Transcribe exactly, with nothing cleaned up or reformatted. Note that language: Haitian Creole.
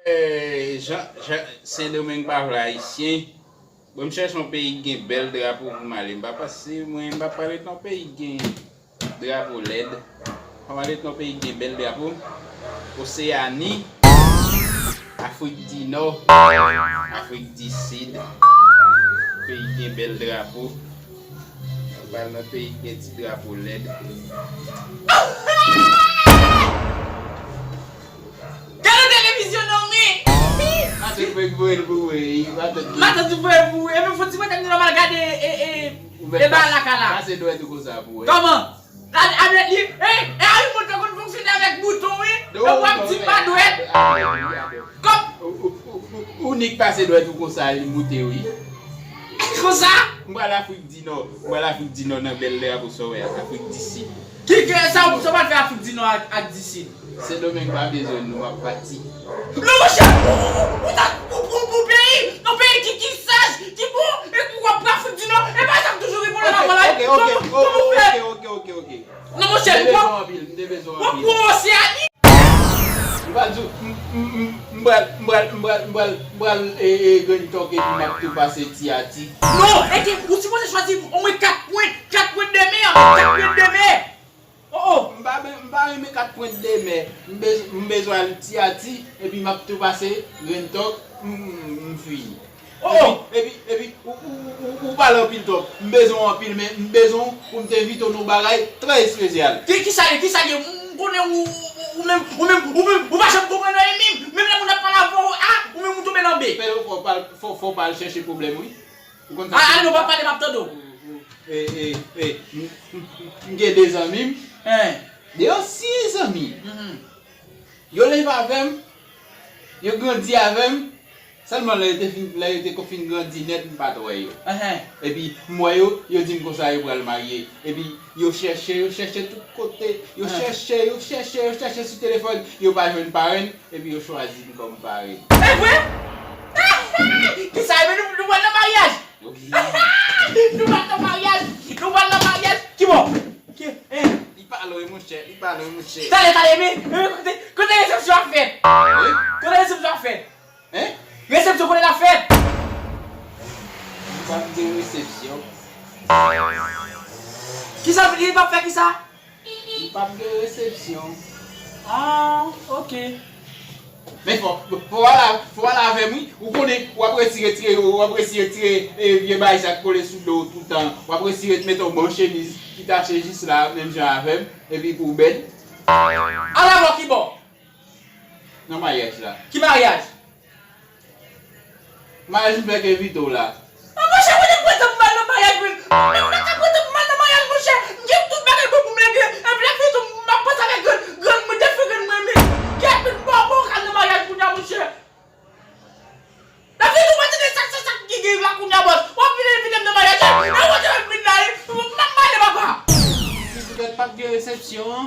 Eh, Jan, Jan, Sendomeng pa vle Ayisyen. Bon, m chèche yon peyi ki gen bèl drapo pou m ale. M pa pase, mwen, m pa pale nan yon peyi ki gen drapo lèd. Fò m ale nan yon peyi ki gen bèl drapo. Oseyani, Afrik di Nò, Afrik di Sid. Peyi ki gen bèl drapo. M pral nan peyi ki gen ti drapo lèd. Gade televizyon non men. Matant mwen voye l pou mwen, wi. Matant mwen. Matant ou voye l pou mwen. Epi fò ti mwen te nòmal gade e, e, e ba lakay la. Pase dwèt ou konsa pou mwen. Kòman? Ad-, adwèt li, e, e a yon moun te konn fonksyone avèk bouton, wi. Non, non, w ap di pa dwèt. Kòm ou, ou, ou, ou, ou nik pase dwèt ou konsa, li moute, wi. Konsa? M pral Afrik di Nò. M pral Afrik di Nò nan bèl drapo sa w wè a, Afrik di Sid. Ki, ki, sa, sa w pral fè Afrik di Nò ak, ak di Sid? Sendomeng pa bezwen nou, m ap pati. Non, monchè, ou, ou, ou ta, ou, ou, ou peyi, yon peyi ki, ki saj, ki bon, e ou ap pran Afrik di Nò, e pa sa m toujou reponn nan pawòl la. Ok, ok, ok, ok, ok, ok. Non, monchè, m te bezwen w anpil, m te bezwen w anpil. W ap pran Oseyani? M pral di w, m, m, m, m pral, m pral, m pral, m pral, m pral, e, e, Grand Turk epi m ap tou pase Ti Ati. Non, e ke ou sipoze chwazi omwen kat pwen, kat pwen de mè, kat pwen de mè. Oh, oh. M pa, ben, m pa renmen kat pwen de mè. M bez-, m bezwen al Ti Ati, epi m ap tou pase Grand Turk, m, m, m fini. Oh, oh. Epi, epi, epi, ou, ou, ou, ou, ou pale anpil twòp. M bezwen w anpil, men m bezwen w pou m te envite w nan yon bagay trè espesyal. Ki, kisa l ye, kisa l ye? M konnen ou, ou, ou menm, ou menm, ou menm, ou pa janm konprann anyen menm. Menm lè moun ap pale avè w, a, ou menm ou tonbe nan be. Fò, fò w pa al, fò, fò w pa al chèche pwoblèm, wi. Ou konn sa. A, a, non, pa pale, m ap tande w. E, e, e, m, m, m, m gen de zanmi m. Hein. De ansyen zanmi. Mhm. Yo leve avè m, yo grandi avè m. Sèlman lè yo te fin, lè yo te ko-, fin grandi nèt, m pa t wè yo. Enhen. Epi, m wè yo, yo di m konsa yo pral marye. Epi, yo chèche, yo chèche tout kote, yo chèche, yo chèche, yo chèche sou telefòn, yo pa jwenn parenn, epi yo chwazi m kòm parenn. E vre? Kisa, epi nou, nou pral nan maryaj? Wi. Nou pral nan maryaj, nou pral nan maryaj. Ki bò? Ki, hein? Li pa lwen, monchè, li pa lwen, monchè. Talè, talè, men, men kote, kote resepsyon ap fèt? Hein? Kote resepsyon ap fèt? Hein? Resepsyon kote l ap fèt? Li p ap gen resepsyon. Kisa, li p ap fè kisa? Li p ap gen resepsyon. Ah, ok. Men fò, fò w al, fò w al avè m, wi. Ou konnen, w ap resi retire, w ap resi retire, e, vye bagay sa k kole sou do w toutan. W ap resi ret mete yon bon chemiz ki tache jis la, menm jan avè m, epi pou w bèl. Al avè w ki bò? Nan maryaj la. Ki maryaj? Maryaj m fèk envite w la. Ah, monchè, mwen te prete m mal nan maryaj, men. Mwen, mwen te prete m mal nan maryaj, monchè. M gen tout bagay bon pou m leve. Epi lè fini tou, m ap panse avèk grann, grann mwen, defen grann mwen, men. Kèt, men, m pa, m pa ka nan maryaj kounye a, monchè. Lè fini tou, mwen tande sak, sak, sak ki gen la kounye a, bòs. W ap vin envite m nan maryaj, e? E w te vin la, e? M ap male, papa. Se poutèt p ap gen resepsyon an.